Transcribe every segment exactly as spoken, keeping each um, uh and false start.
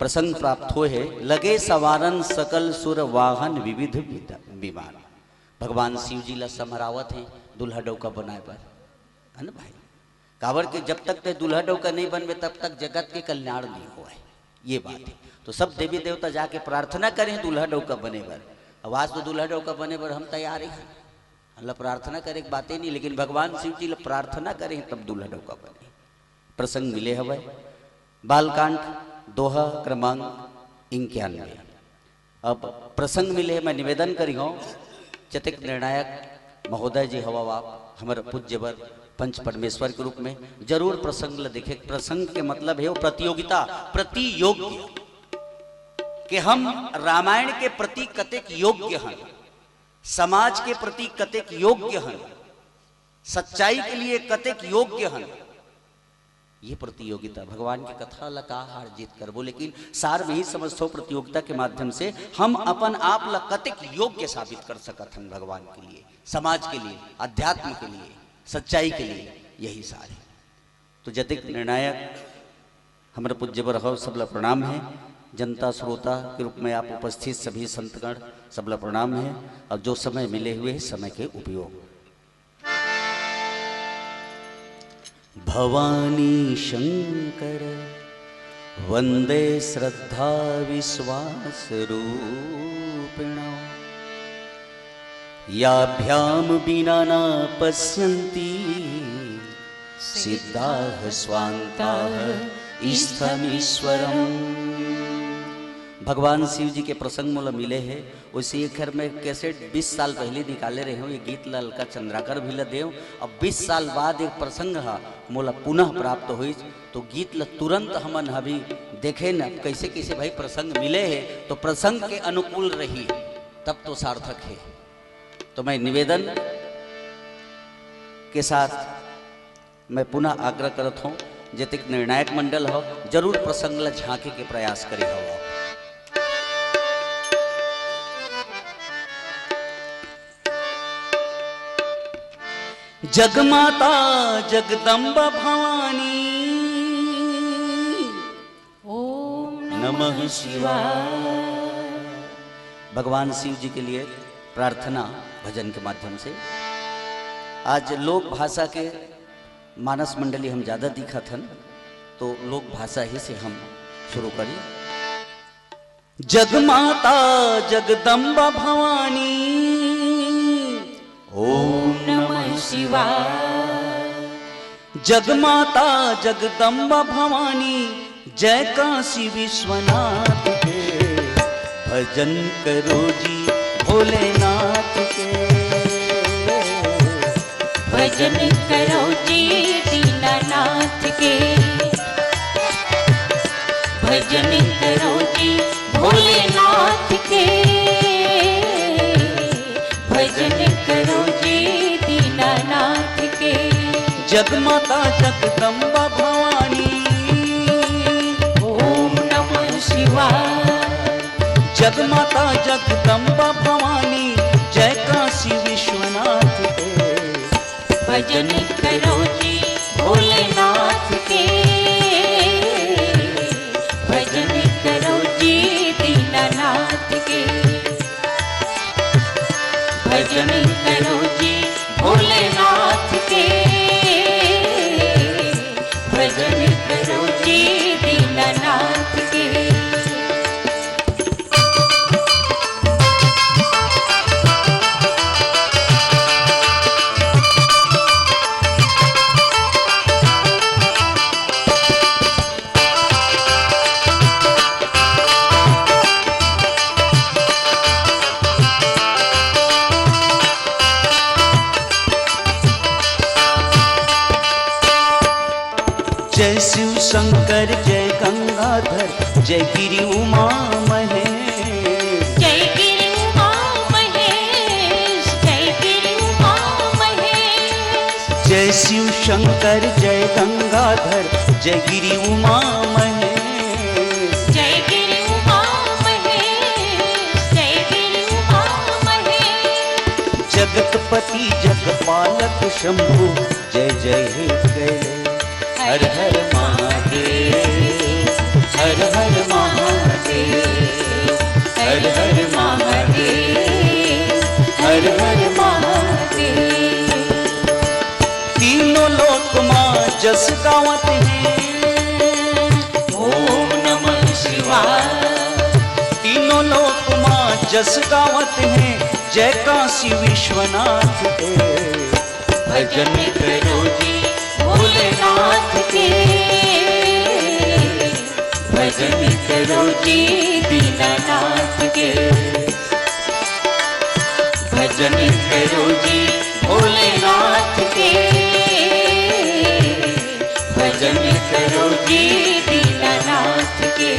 संग प्राप्त होए हे, लगे संवारन सकल सुर वाहन विविध विध-, विमान। भगवान शिव जी ला समरावत हे दूल्हा डौका बनाए बर, है ना भाई? काबर के जब तक ते दूल्हा डौका नहीं बनबे, तब तक जगत के कल्याण नहीं होए। ये बात है। तो सब देवी देवता जाके प्रार्थना करें दूल्हा डौका बने बर। अब आज तो दूल्हा डौका बने बर हम तैयार ही हैं, मतलब प्रार्थना करे के बातें नहीं, लेकिन भगवान शिव जी ला प्रार्थना करें तब दूल्हा डौका बने। प्रसंग मिले हवय बालकांड, दोहा क्रमांक इक्यानवे। अब प्रसंग मिले, मैं निवेदन करी हूँ, जतेक निर्णायक महोदय जी हवा आप, हमर पूज्यवर पंच परमेश्वर के रूप में जरूर प्रसंग ल देखे। प्रसंग के मतलब है वो प्रतियोगिता, प्रतियोग्य, कि हम रामायण के प्रति कतेक योग्य हन, समाज के प्रति कतेक योग्य हन, सच्चाई के लिए कतेक योग्य हन। ये प्रतियोगिता, भगवान की कथा ला का हार जीत करबो, लेकिन सार में ही समझथो, प्रतियोगिता के माध्यम से हम अपन आप ला कतेक योग्य साबित कर सकत हन भगवान के लिए, समाज के लिए, अध्यात्म के लिए, सच्चाई के लिए। यही सार है। तो जतेक निर्णायक हमर पूज्यवर हव, सबला प्रणाम है। जनता श्रोता के रूप में आप उपस्थित सभी संतगण, सबला प्रणाम है। और जो समय मिले हुए है, समय के उपयोग। भवानी शंकर वंदे श्रद्धा विश्वास रूपिणौ। याभ्याम विना न पश्यन्ति सिद्धाः स्वान्ताः स्थमीश्वरम्। भगवान शिव जी के प्रसंग मोला मिले हे, उसी एक घर में कैसेट बीस साल पहले निकाले रहे हूँ, ये गीत ला अलका चंद्राकर भी ला देव। अब बीस साल बाद एक प्रसंग हा मोला पुनः प्राप्त होइस, तो गीत ला तुरंत हमन अभी देखे न, कैसे कैसे भाई प्रसंग मिले हे, तो प्रसंग के अनुकूल रही, तब तो सार्थक है। तो मैं निवेदन के साथ मैं पुनः आग्रह करत हूँ, जतेक निर्णायक मंडल हो, जरूर प्रसंग ला झांके के प्रयास करी हो। जगमाता जगदम्बा भवानी, ओम नमः शिवाय। भगवान शिव जी के लिए प्रार्थना भजन के माध्यम से। आज लोक भाषा के मानस मंडली हम ज्यादा दिखत हन, तो लोक भाषा ही से हम शुरू करी। जगमाता जगदम्बा भवानी, ओम नमः शिवाय। जगमाता जगदम्बा भवानी, जय काशी विश्वनाथ के। भजन करो जी भोलेनाथ के। भजन करो जी दीनानाथ के। भजन करो जी भोलेनाथ के। भजन करो जी दीनानाथ के। जगमाता जगदम्बा भवानी, ओम नमः शिवाय। जगमाता जगदम्बा भवानी, जय काशी विश्वनाथ के। भजन करो जी भोलेनाथ के। भजन करो जी दीनानाथ के। भजन करो जी भोलेनाथ के। भजन करो जी दीनानाथ के। जय शिव शंकर जय गंगाधर, जय गिरि उमा महेश। जय गिरि उमा महेश, जय गिरि उमा महेश। जय शिव शंकर जय गंगाधर, जय गिरि उमा महेश। जय गिरि उमा महेश, जय गिरि उमा महेश। जगतपति जगपालक शंभु, जय जय हे कैले। हर हर महादेव, हर हर महादेव। हर हर महादेव, हर हर महादेव। तीनों लोक मा जस गावत हे, ओम नमः शिवाय। तीनों लोक मा जस गावत हे, जय काशी विश्वनाथ के। भजन करो जी भोलेनाथ के, भजन करो जी दीनानाथ के, भजन करो जी भोलेनाथ के, भजन करो जी दीनानाथ के।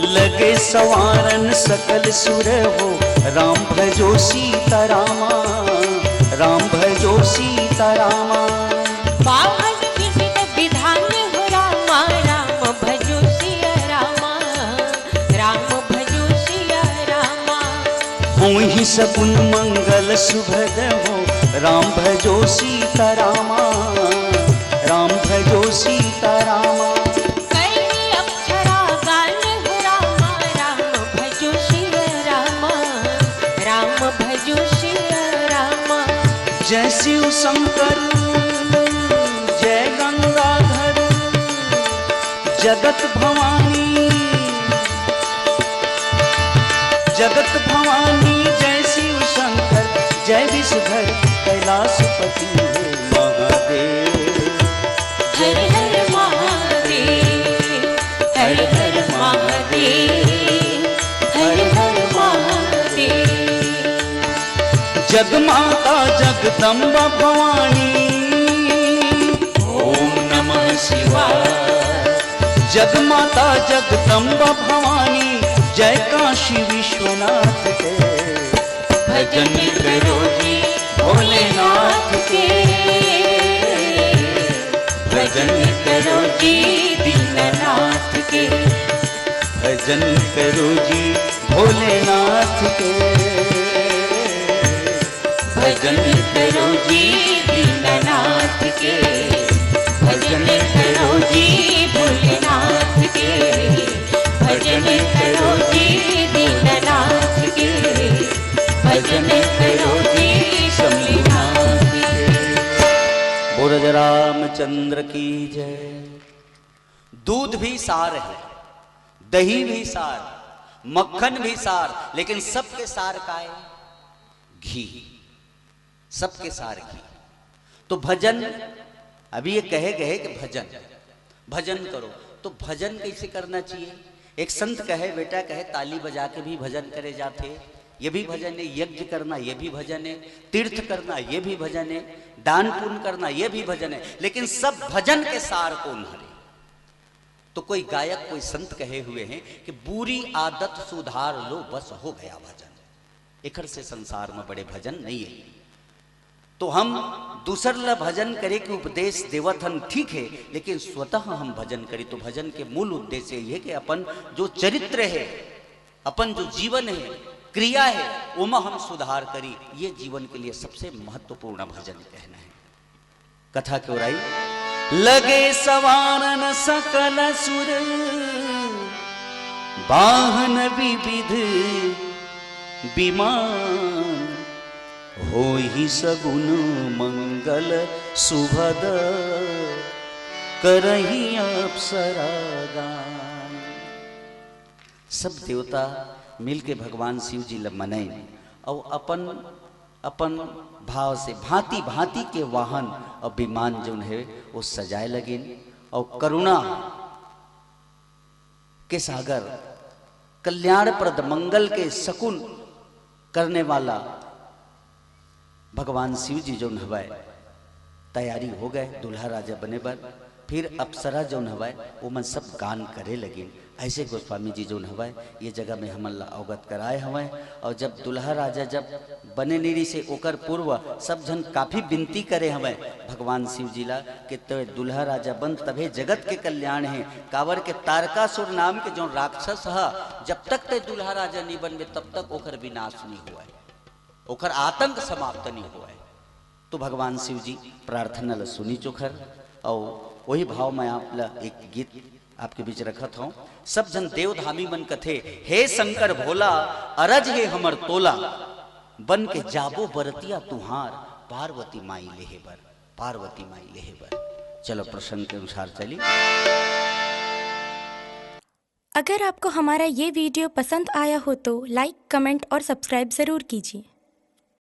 लगे संवारन सकल सुर हो, राम भजो सीता रामा, राम भजो सीता रामा। वाहन विविध विधान हो रामा, राम भजो सिया रामा, राम भजो सिया रामा। होई सगुन मंगल सुभद हो, राम भजो सीता रामा, राम भजो सीता रामा। कई अक्षरा गान हो रामा, राम भजो सिया रामा, राम भजो सिया रामा। जय शिव शंकर, जय गंगाधर, जगत भवानी, जगत भवानी, जय शिव शंकर, जय विषधर, कैलाशपति हे महादेव। हर हर महादेव, हर हर महादेव, हर हर महादेव। जगमाता जगदम्बा भवानी, ओम नमः शिवाय। जगमाता जगदम्बा भवानी, जय काशी विश्वनाथ के। भजन करो जी भोलेनाथ के, भजन करो जी दीननाथ के, भजन करो जी भोलेनाथ के। भजन करो जी दीननाथ के, भजन करो जी भोलेनाथ के, भजन करो जी दीननाथ के, भजन करो जी शंभुनाथ के। बोल रामचंद्र की जय। दूध भी सार है, दही भी सार, मक्खन भी सार, लेकिन सबके सार काय? घी। सबके सार घी। तो भजन, अभी ये कहे गए कि भजन, भजन करो, तो भजन कैसे करना चाहिए? एक संत कहे, बेटा कहे, ताली बजा के भी भजन करे जाते, ये भी भजन है। यज्ञ करना, ये भी भजन है। तीर्थ करना, ये भी भजन है। दान पुण्य करना, ये भी भजन है। लेकिन सब भजन के सार कौन हरे? तो कोई गायक, कोई संत कहे हुए हैं कि बुरी आदत सुधार लो, बस हो गया भजन। एखर से संसार में बड़े भजन नहीं है। तो हम दूसर ला भजन करे के उपदेश देवत हन, ठीक है, लेकिन स्वतः हम भजन करी। तो भजन के मूल उद्देश्य यही है कि अपन जो चरित्र है, अपन जो जीवन है, क्रिया है, ओमा हम सुधार करी। ये जीवन के लिए सबसे महत्वपूर्ण भजन कहना है। कथा के ओराई। लगे संवारन सकल सुर, वाहन विविध विमान, होई सगुन मंगल सुभद, करही अप्सरा गान। सब देवता मिलके भगवान शिव जी ल मनइन अउ अपन, अपन भाव से भांति भांति के वाहन अउ विमान जउन हे, वो सजाए लगिन अउ करुणा के सागर, कल्याणप्रद, मंगल के सकुन करने वाला भगवान शिव जी जउन हवय, तैयारी हो गए दूल्हा राजा बने बर। फिर अप्सरा जौन हवय, वो मन सब गान करे लगिन। ऐसे गोस्वामी जी जौन हवय, ये जगह में हमन ला अवगत कराए हवय। और जब दुल्हा राजा जब बने नहीं रहिसे, ओकर पूर्व सब झन काफी विनती करे हवय भगवान शिव जी ला कि ते दुल्हा राजा बन, तभे जगत के कल्याण हे। काबर के तारकासुर नाम के जौन राक्षस ह, जब तक ते दुल्हा राजा नहीं बनबे, तब तक ओकर विनाश नहीं हुआ, ओकर आतंक समाप्त नहीं हुआ। तो भगवान शिव जी प्रार्थना ल सुनी चोखर, और वही भाव में आप ल एक गीत आपके बीच रखत हूँ। सब झन देवधामी मन कथे, हे शंकर भोला, अरज हे हमर तोला, बन के जाबो बरतिया तुहार, पार्वती माई लेहे बर, पार्वती माई लेहे बर। चलो, प्रसंग के अनुसार चली। अगर आपको हमारा ये वीडियो पसंद आया हो तो लाइक, कमेंट और सब्सक्राइब ज़रूर कीजिए।